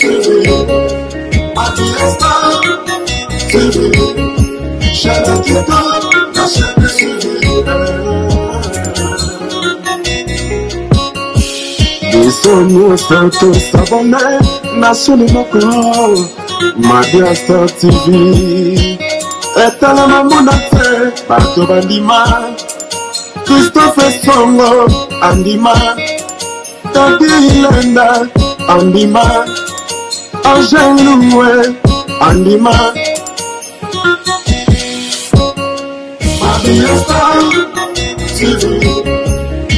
Biso nyonso tosabone na chaîne moko Mabia Star TV etalama mona te bato bandima Christophe Songo andima Tati Ilenda andima Angel Loué andima Mabia Star TV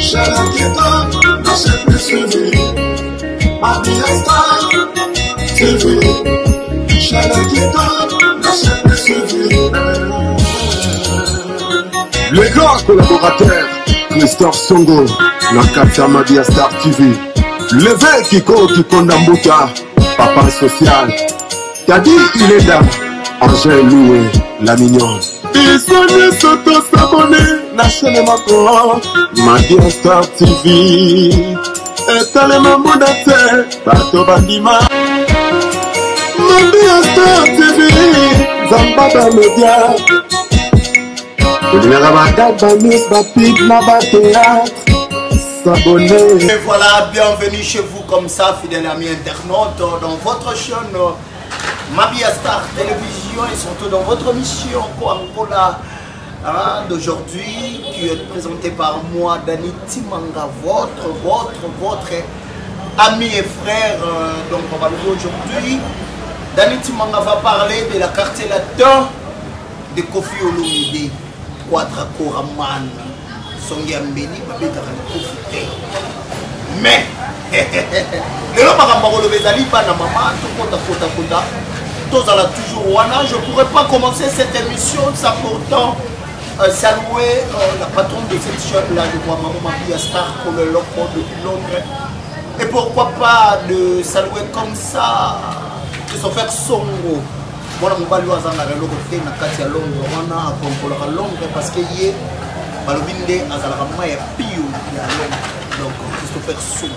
chaîne kitoko na chaîne suivi Mabia Star TV chaîne kitoko na chaîne suivi Le grand collaborateur Christophe Songo na kati ya Mabia Star TV L'évêque Kiko Kikonda Mbuta papa social Tadi Ilenda Angèle Loué la mignonne biso nyonso tosabone na chaîne moko Mabia Star TV etalema mona te bato bandima Mabia Star TV nzamba bamedia olingaka bagag banews bapib na bateatre s'abonner. Et voilà, bienvenue chez vous comme ça, fidèles amis internautes, dans votre chaîne Mabia Star Télévision et surtout dans votre mission Angola hein, d'aujourd'hui qui est présentée par moi, Dani Timanga, votre, votre, votre ami et frère. Donc on va le voir aujourd'hui. Dani Timanga va parler de la quartier latin de Koffi Olomide, Quadra Koraman, Songi ya mbeli babetaka likofi te. Mais lelo makambo akoloba ezali bana mama tokota kota kota tozala toujours wana. Je pourrais pas commencer cette émission sans pourtant saluer la patronne de cette chaîne là, je vois maman Mabia Star Kololoko depuis Londres. Et pourquoi pas de saluer comme ça Christopher Songo, mwana mobali oyo azangaka eloko te na kati ya Londres wana, akontrolaka Londres parce que ye balobi nde azalaka mai ya pio ya Londres. Donc Christopher Songo.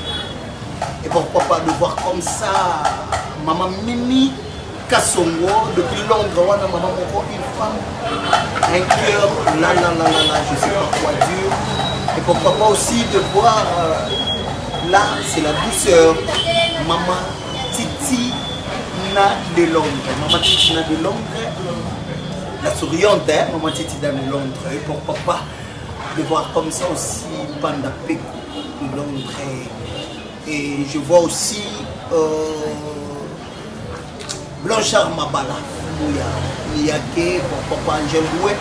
Et pourquoi pas de voir comme ça maman Mimi Kasongo depuis Londres wana, maman moko, une femme, un cœur là là là là là, je sais pas quoi dire. Et pourquoi pas aussi de voir là, c'est la douceur, maman Titi Na de Londres, maman Titi Na de Londres, la souriante, hein, maman Titi Na de Londres. Et pourquoi pas de voir comme ça aussi Panda Peko de Londres. Et je vois aussi Blanchard Mabala, Mouya, Miyake, pourquoi pas Angel Loué.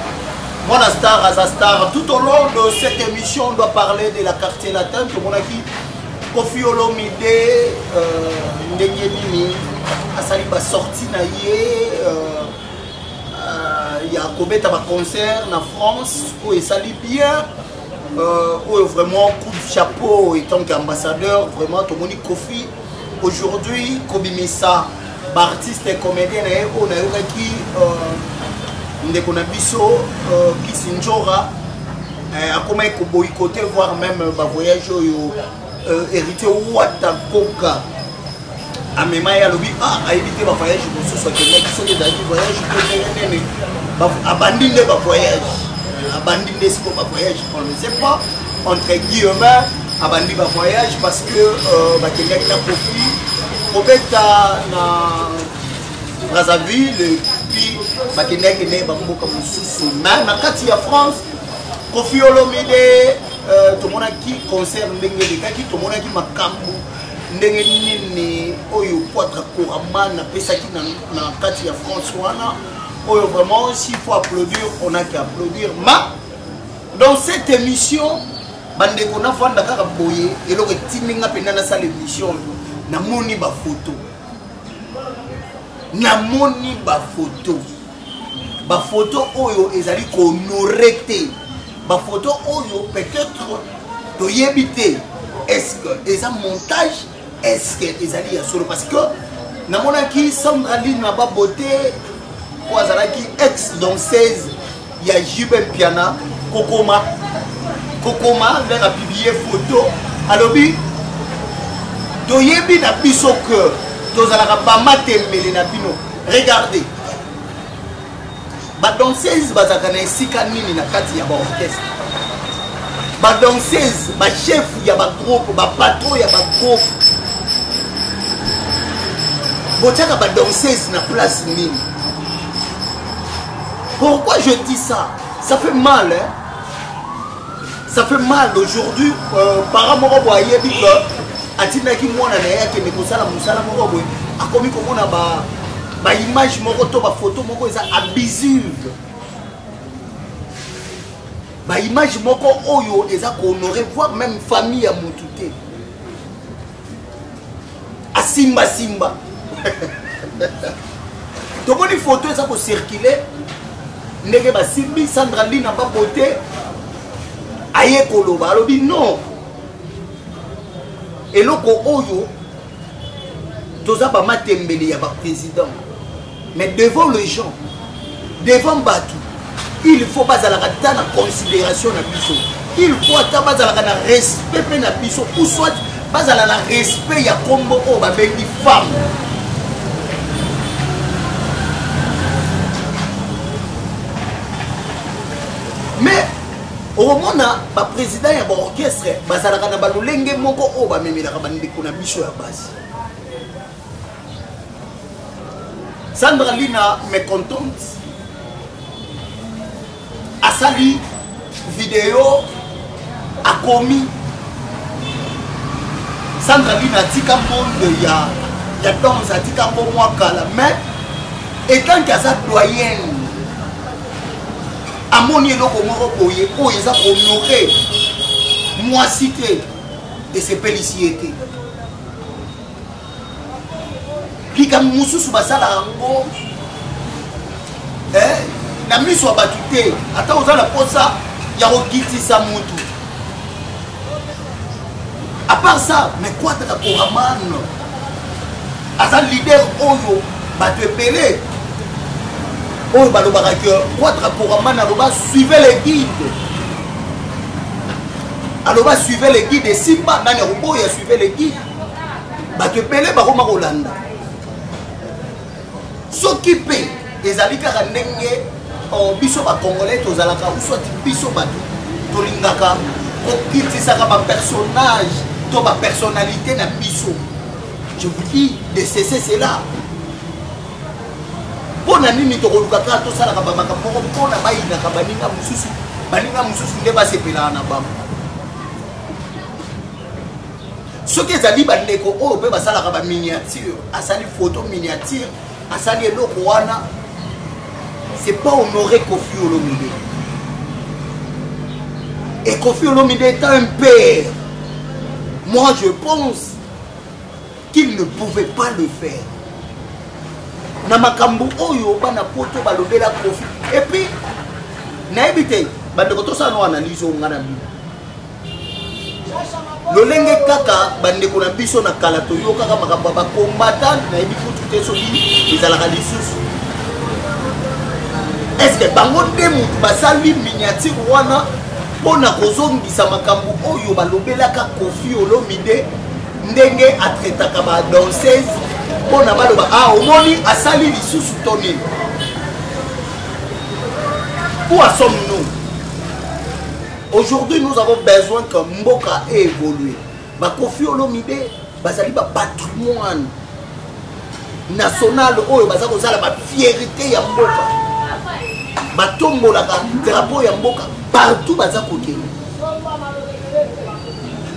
Moi, la star, Aza Star, tout au long de cette émission, on doit parler de la quartier latin. Tout le monde a qui Koffi Olomide, ndenge nini asali ba sortie na ye ya kobeta ba concert na France oyo esali bien, oyo vraiment coup de chapeau étant qu'ambassadeur. Vraiment tomoni Koffi aujourd'hui kobimisa ba artiste et comédien na ye oyo nayokaki ndeko na biso Kisi Njora akomaki koboycotter, voire même ba voyage oyo héritier Wata Koka amema ye. Alobi ayebi te bavoyage mosusu akendaki, soki ezalaki voyage to ndenge nini. Abandi nde bavoyage, abandi nde siko bavoyage, on ne sait pas, entre guillemets abandi bavoyage, parce que bakendaki na Koffi kobeta na Brazzaville et puis bakendaki nde bamboka mosusu. Mais na kati ya France, Koffi Olomide, tomonaki concert ndenge elekaki, tomonaki makambo ndenge nini oyo Quadra Koraman apesaki na kati ya France wana, oyo vraiment s'il faut applaudir, on a qu'à applaudir. Ma dans cette émission, bandeko, navanda kaka boye, eloko etindi nga mpenza nasala émission, namoni bafoto, namoni bafoto, bafoto oyo ezali kohonorer te, bafoto oyo peut-être toyebi te est-ce que eza montage, est-ce que ezali ya solo, parce que namonaki Sandra Lina Babote oyo azalaki ex danseuse ya JB Mpiana kokoma ndenge apublier photo, alobi toyebi na biso que Tozalaka bamatembele na bino. Regardez, badanseuse bazalaka na esika nini na kati ya baorchestre? Badanseuse, bachef ya bagroupe, bapatron ya bagroupe, botiaka badanseuse na place nini? Pourquoi je dis ça? Ça fait mal, hein? Ça fait mal aujourd'hui. Parent moko boye ayebi que atindaki mwana na ye akende kosala mosala moko boye, akomi komona ba baimage moko to bafoto moko eza abusive, baimage moko oyo eza kohonore voire même famille ya motu te. Asimbasimba, tomoni foto eza kocircule ndenge basimbi Sandra Lina babote. Aye koloba, alobi non, eloko oyo toza bamatembele ya baprésident, mais devant les gens, devant bato, il faut bazalaka ata na considération na biso, il faut ata bazalaka na respect mpe na biso, ou soit bazala na respect ya nkombo oyo babengi femme. Mais okomona baprésident ya baorchestre bazalaka na balolenge moko oyo bamemelaka bandeko na biso ya basi. Sandra Lina mécontente, asali video, akomi. Sandra Lina atika monde ya danse, atika mpo mwa kala, mais etant que aza doyenne, amoni eloko moko boye oyo eza kohonore mwasi te, esepelisi ye te. Likambo mosusu basalaka yango na miso ya bato te. Ata oza na posa ya kokitisa motu, à part ça, mais Quadra Koraman aza leader oyo bato ebele oyo balobaka ke Quadra Koraman aloba "suivez les guides", aloba "suivez les guides", esimba. Nani akoboya "suivez les guides"? Bato ebele bakoma kolanda. Soki mpe ezali kaka ndenge, oh, biso bacongolais tozalaka, soit biso bato tolingaka kokitisaka bapersonnage to bapersonnalité na biso, je vous dis de cesser cela. Mpo na nini tokoluka kaka tosalaka bamakambo moko mpona bayinaka baninga mosusu, baninga mosusu nde basepelaka na bango? Soki ezali bandeko oyo mpe basalaka baminiature, asali photo miniature, asali eloko wana, c'est pas honorer Koffi Olomide. Et Koffi Olomide est un père, moi je pense qu'il ne pouvait pas le faire na makambo oyo bana poto balobela Koffi. Et puis nayebi te, bandeko, tosala no analyse oyo nga na bino. Lolenge kaka bandeko na biso na kala toyokaka makambo ya bakombata, nayebi kutu te soki ezalaka lisusu. Est-ce bango nde motu basali miniature wana mpo na kozongisa makambo oyo balobelaka Koffi Olomide, ndenge atraitaka badanseuse, mpo na baloba: "Ah, omoni, asali lisusu"? To nini? Où en sommes-nous aujourd'hui? Nous avons besoin que mboka évolue. Bakoffi Olomide bazali bapatrimoine national oyo baza kozala bafierté ya mboka, batombolaka drapeau ya mboka partout baza kokende.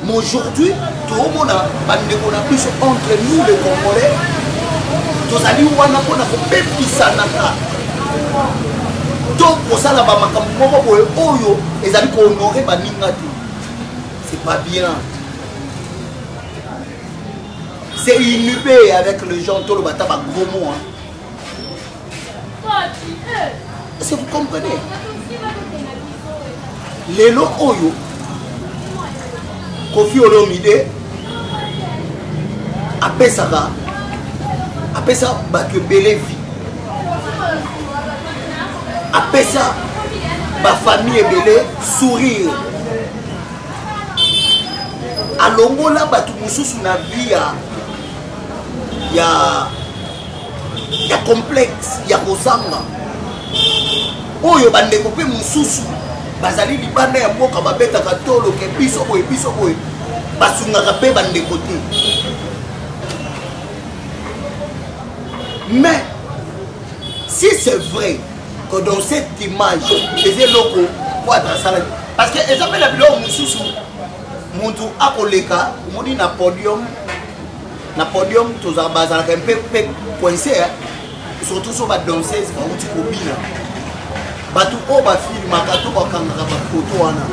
Mais aujourd'hui toomona bandeko na biso, entre nous les Congolais, tozali wana mpona kobebisanaka to kosala bamakambo moko boye oyo ezali kohonore baninga te. C'est pas bien, c'est inhumé avec les gens. Toloba ata bagros mots, hein. Est-ce que vous comprenez? Lelo oyo Koffi Olomide apesaka, apesa bato ebele vie, apesa bafamille ebele sourire, alongola bato mosusu na vie ya ya ya complexe ya kozanga oyo bandeko mpe mosusu bazali libanda ya mboka babetaka tolo ke biso boye biso boye basungaka mpe bandeko te. Mais si c'est vrai que dans cette image eza eloko Quadra asalaki, parce que eza mpe na biloko mosusu motu akoleka omoni na podium, na podium tozala bazalaka mpe mpe coince, surtout so badanseuse bauti kobina, bato oyo bafilmaka to bakangaka bafoto wana,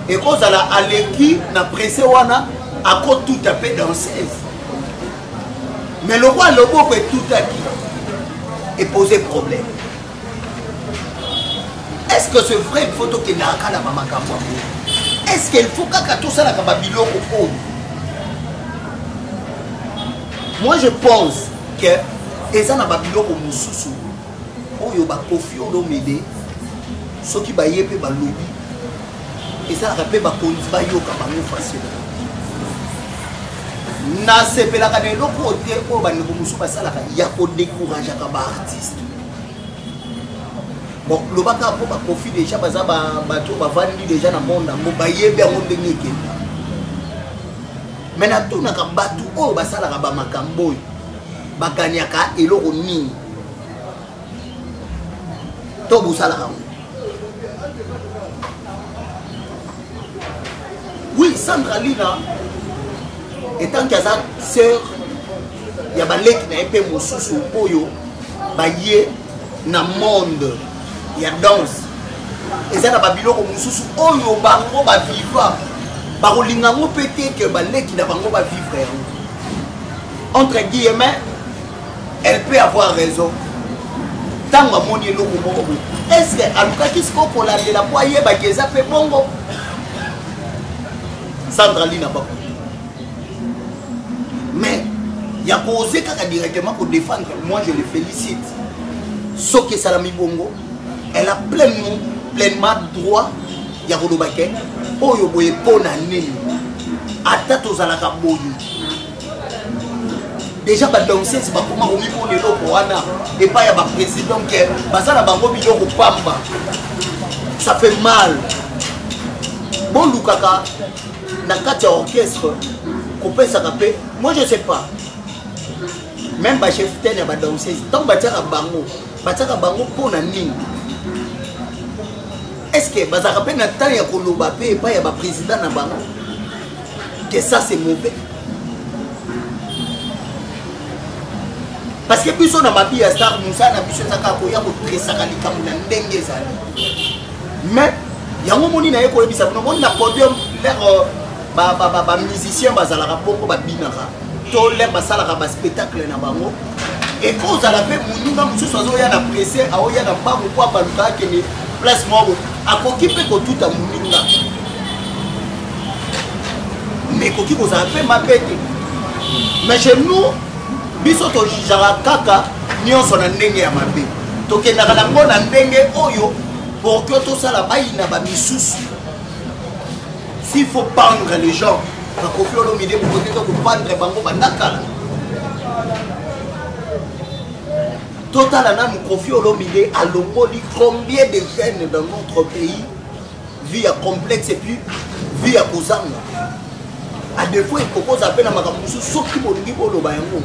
ekozala aleki na presse wana akotuta mpe danseuse, mais lokola loboko etutaki epose problème. Est-ce que c'est vrai? Il faut tokendaka kaka na bamakambo yango. Est ce que il faut kaka tosalaka babiloko oyo? Moi je pense que eza na babiloko mosusu oyo bakofi Olomide soki baye mpe balobi, esalaka mpe bakonzi bayoka bango facile. Nasepelaka na eloko oyo te oyo bandeko mosusu basalaka ya kodécourageaka baartiste. Bon, lobaka mpo bakofi déjà baza bato bavandi déjà na monde yango, bayebi yango ndenge ekenda. Me natunaka bato oyo basalaka bamakambo oyo, baganiaka eloko nini to bosalaka yango? Oui, Sandra Lina etanke aza sœur ya baleki na ye mpe mosusu oyo baye na monde ya danse, eza na babiloko mosusu oyo bango baviva, bakolinga yango mpe te ke baleki na bango bavivre yango. Entre guillemets, elle peut avoir raison. Ntango amoni eloko moko boye, est ce que alukaki sikoyo kolandela mpo ayebaki eza mpe bongo? Sandra Lina bako, mais ya koose kaka directement kodéfendre, moi je le félicite. Soki esalami bongo, elle a pleinement, pleinement droit ya koloba ke oyo boye mpo na nini ata tozalaka boye. Déjà badanseuse bakoma komimona eloko wana epai ya baprésident ke baza na bango biloko pamba. Ça fait mal. Bolukaka na kati ya orchestre kopesaka mpe, moi je sais pas, même bachef ten ya badanseuse, ntango batiaka bango, batiaka bango mpo na nini? Est ce que bazalaka mpe na temps ya koloba mpe epai ya baprésident na bango que ça c'est mauvais? Parce que biso na mabi ya star, mosala na biso eza kaka koya kotresaka likambo na ndenge ezali. Mais yango moni na ye koyebisa bino, moni na podium lere bamusicien bazalaka bongo, babinaka to lere basalaka baspectacle na bango, ekozala mpe moninga mosusu azoya na presse, aoya na mbangu mpo abaluka akende place moko, akoki mpe kotuta moninga, mais ekoki kozala mpe mabe te. Mais chez nous, biso tojijaka kaka nyonso na ndenge ya mabe, tokendaka nango na ndenge oyo pour que tosala bayina bamisusu. S'il faut pendre les gens, bakofi Olomide bokoteka kopendre bango banda kala. Totala nanu Kofi Olomide alongoli combien de jeunes dans notre pays vie ya complexe et puis vie ya kozanga. A défaut ekokoza mpe na makambo mosusu, soki bolingi boloba yango,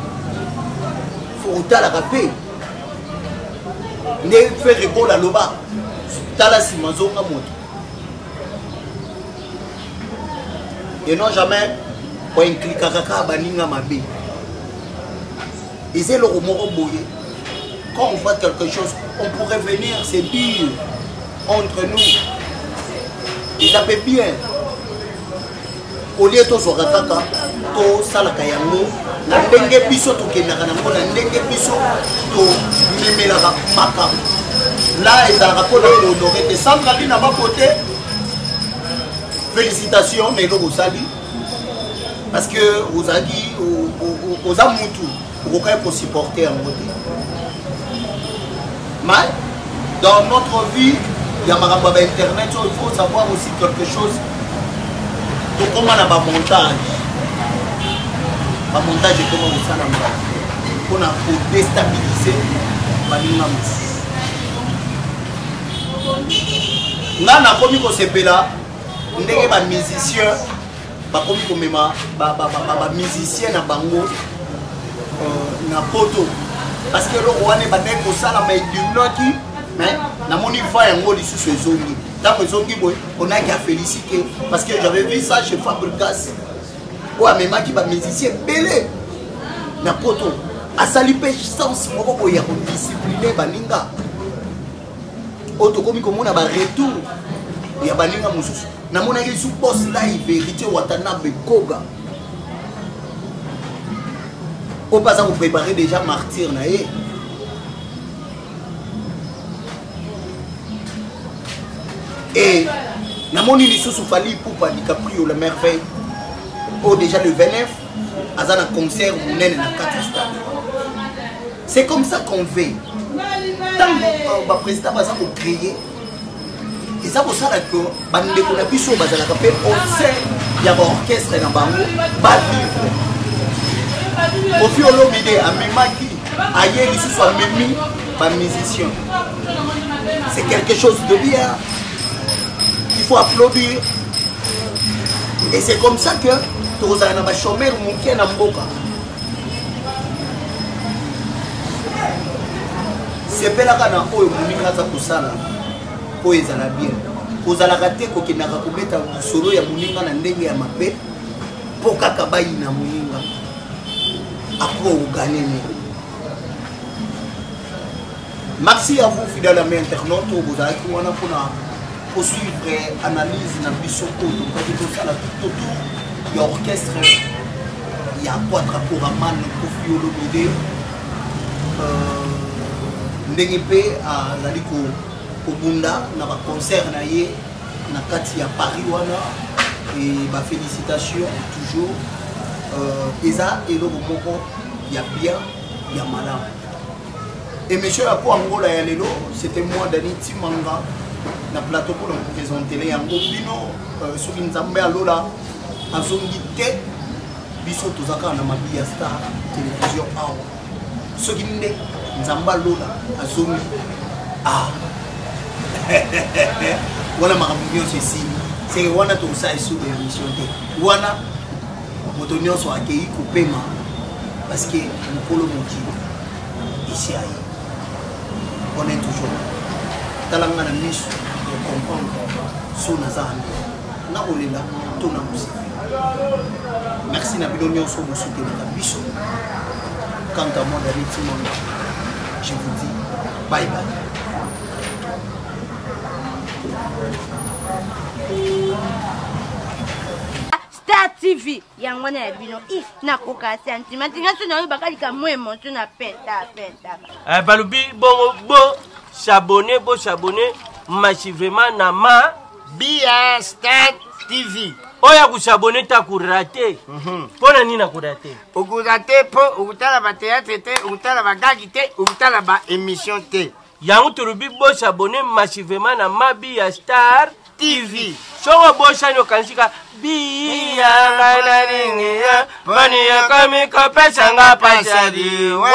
fo kotalaka mpe nde Ferre Gola aloba: tala nsima, zonga moto, et non jamais koimplikaka kaka baninga mabe. Eza eloko moko boye, quand on voit quelque chose, on pourrait venir se dire entre nous, eza mpe bien olie tozwaka kaka tosalaka yango na ndenge biso tokendaka nango, na ndenge biso tomemelaka makambo la ezalaka mpona kohonore te. Sandra Lina bako te, félicitation na eloko osali, parce que ozalaki oza mutu okokaki kosupporte yango te. Mais dans notre vie ya makambo ya bainternet oyo, il faut savoir aussi quelque chose, tokóma na bamontage. Bamontage ekoma kosalama mpona kodestabilize baninga mosusu. Nga nakomi kosepela ndenge bamusicien bakomi komema bamusicien na bango euh, na poto, parce que eloko wana ebandaki kosalama edimnaki, mais namoni va yango lisusu ezongi. Ntango ezongi boye, onaki afélicité, parce que j'avais vu ça chez Fabrigas oyo amemaki bamusicien ebele na poto. Asali mpe sens moko boye ya kodiscipline baninga oyo tokomi komona baretour ya baninga mosusu. Namonaki lisusu boss live Héritier Watanabe Koga oyo mpe aza koprépare déjà martyr na ye. E namoni lisusu Fally Ipupa DiCaprio la merveille oyo déjà le 29 aza na concert monene na kati ya stade. C'est comme ça qu'on veut. Ntango baprésident baza kocréer, eza kosala ke bandeko na biso bazalaka mpe au sein ya baorchestre na bango bavivre. Koffi Olomide amemaki, aye lisusu amemi bamusicien, c'est quelque chose de bien, il faut applaudir. Et c'est comme ça que tokozala na bachômeur moke na mboka. Sepelaka na oyo moninga aza kosala mpo ezala bien. Kozalaka te kokendaka kobeta lisolo ya moninga na ndenge ya mabe mpo kaka bayina moninga après ogane nini. Merci à vous, fidèle ami internaute oyo bozalaki wana mpona kosuivre analyse na biso oyo tokokaki tosala tout autour ya orchestre ya Quadra Koraman Koffi Olomide, ndenge mpe azali kobunda na baconcert na ye na kati ya Paris wana. E bafélicitation toujours, eza eloko moko ya bien, ya malamu. Émission ya Po Angola ya lelo, c'était moi, Dani Timanga, na plateau mpona kopresentele yango bino. Soki Nzambe alola azongi te, biso toza kaka na Mabi ya Star Télévision awa. Soki nde Nzambe alola azongi, ah, wana makambo nyonso esili. Seke wana tokosala esuku ya émission te. Wana moto nyonso akei kopema, parce que mokolo mokili esi aye. On est toujours tala nga na miso, ocomprendre so naza ande nakolela to na kosepela. Merci na bino nyonso bosutenaka biso. Quant à moi, David Timanga, je vous dis bye bye. Star TV yango wana ya bino. I nakoka sentiment nga so nayoyebaka likambo emotion na penta penta. Eh, balobi bongo bo s'abonner, bo s'abonner massivement na ma Bia Star TV. Oyo akosabone te akorate. Mpo na nini akorate? Okorate mpo okotala bateatre te, okotala bagagi te, okotala baémission te. Yango tolobi bosabone massivement na Mabi ya Star TV. Soki obosani, okanisi ka biya ngai nalingi ya bani yakomi kopesanga pasadi wa.